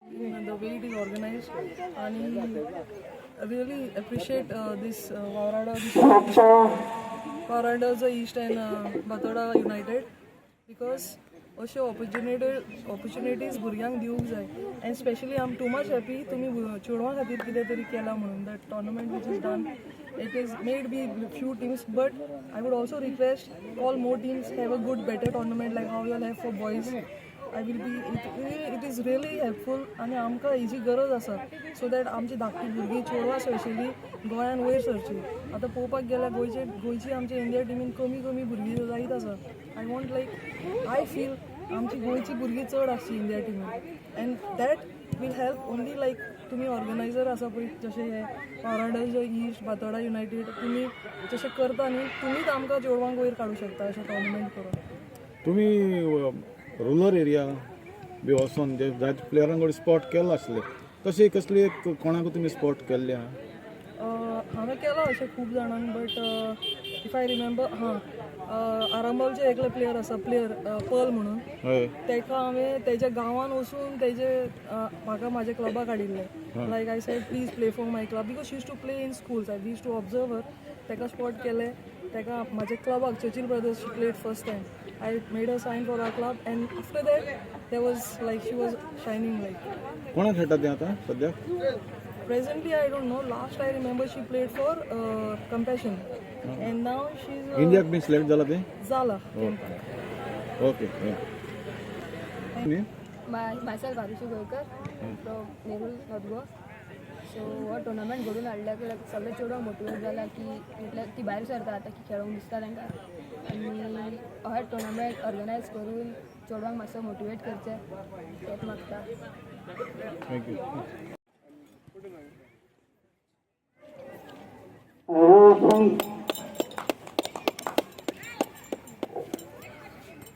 The way it is organized आणि really appreciate this Vavrada Vavrada's East and Batoda United because अश्यो opportunities भुरग्यांक दिवंक जाय and specially I am too much happy तुमी चेडवां खातीर कितें तरी केलां म्हणून. That tournament which is done, it is made be few teams, but I would also request all more teams have a good, better tournament like how you all have for boys. I will be it is really helpful आनी आमकां हेजी गरज आसा so that आमची धाकटी भुरगीं, चेडवां specially, गोंयान वयर सरची. आतां पळोवपाक गेल्यार गोंयची आमच्या इंडिया टिमीन कमी कमी भुरगीं जायत आसा. I want, like, I feel आमची गोंयची भुरगीं चड आसची इंडिया टिमीन and that will help only, like, तुमी ऑर्गनायझर आसा पळय, जशें हे वावराडा ईस्ट, बातोडा युनायटेड, तुमी जशें करता न्ही, तुमीच आमकां चेडवांक वयर काडूं शकता अशें टॉर्नामेंट करून. तुमी रुरल एरिया बी वचोन जे जायते प्लेयरांक कडेन स्पॉट केल्लो आसले, तशें कसली एक कोणाक तुमी स्पॉट केल्ले आहा? हांवें केलां अशें खूब जाणांक, बट if I remember, हां, आरांबोलचे एकले प्लेयर आसा, प्लेयर पर्ल म्हणून. तेका हांवें तेज्या गांवान वचून तेजे म्हाका म्हाज्या क्लबाक हाडिल्लें. Like I said, "Please play for my club," because used to play in schools. I used to observe her. तेका स्पॉट केलें, तेका म्हाज्या क्लबाक, Churchill Brothers, she played first time. I made her sign for our club and after that there was, like, she was shining like. कोणाक खेळटा तें आतां सद्याक? Presently, I don't know. Last I remember, she played for Compassion, and now she's इंडियाक बीन select जाला तें? Zala. Okay. Myself Arushi Goyekar from Nerul, North Goa. So हो टुर्नामेंट घडून हाडल्या सगळे चेडवांक मोटिवेट जाला की म्हटल्यार ती भायर सरता आतां की खेळोंक दिसता तांकां आनी हो टुर्नामेंट ऑर्गनायज करून चेडवांक मातसो मोटिवेट करचें तेंच मागता. Thank you.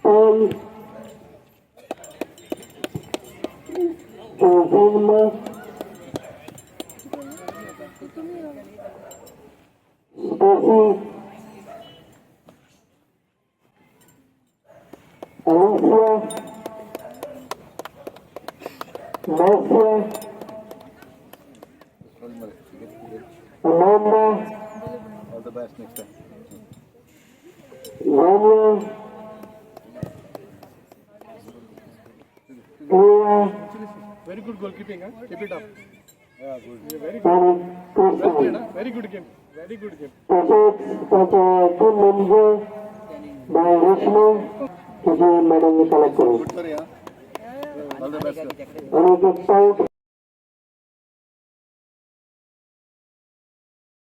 Paul, Josema, Stacy, Alicia, Marcia, Amanda, All the best next time. Romeo, Leah, Very good goalkeeping, huh? Keep it up. Yeah, good. Yeah, very good. and Well Kristen. played, huh? Very good game. Very good game. तसेच त्याच्या team manager बाय रेश्मा तुझे madam collect करू Good, sir, yeah. All the best, sir. आणि एक south.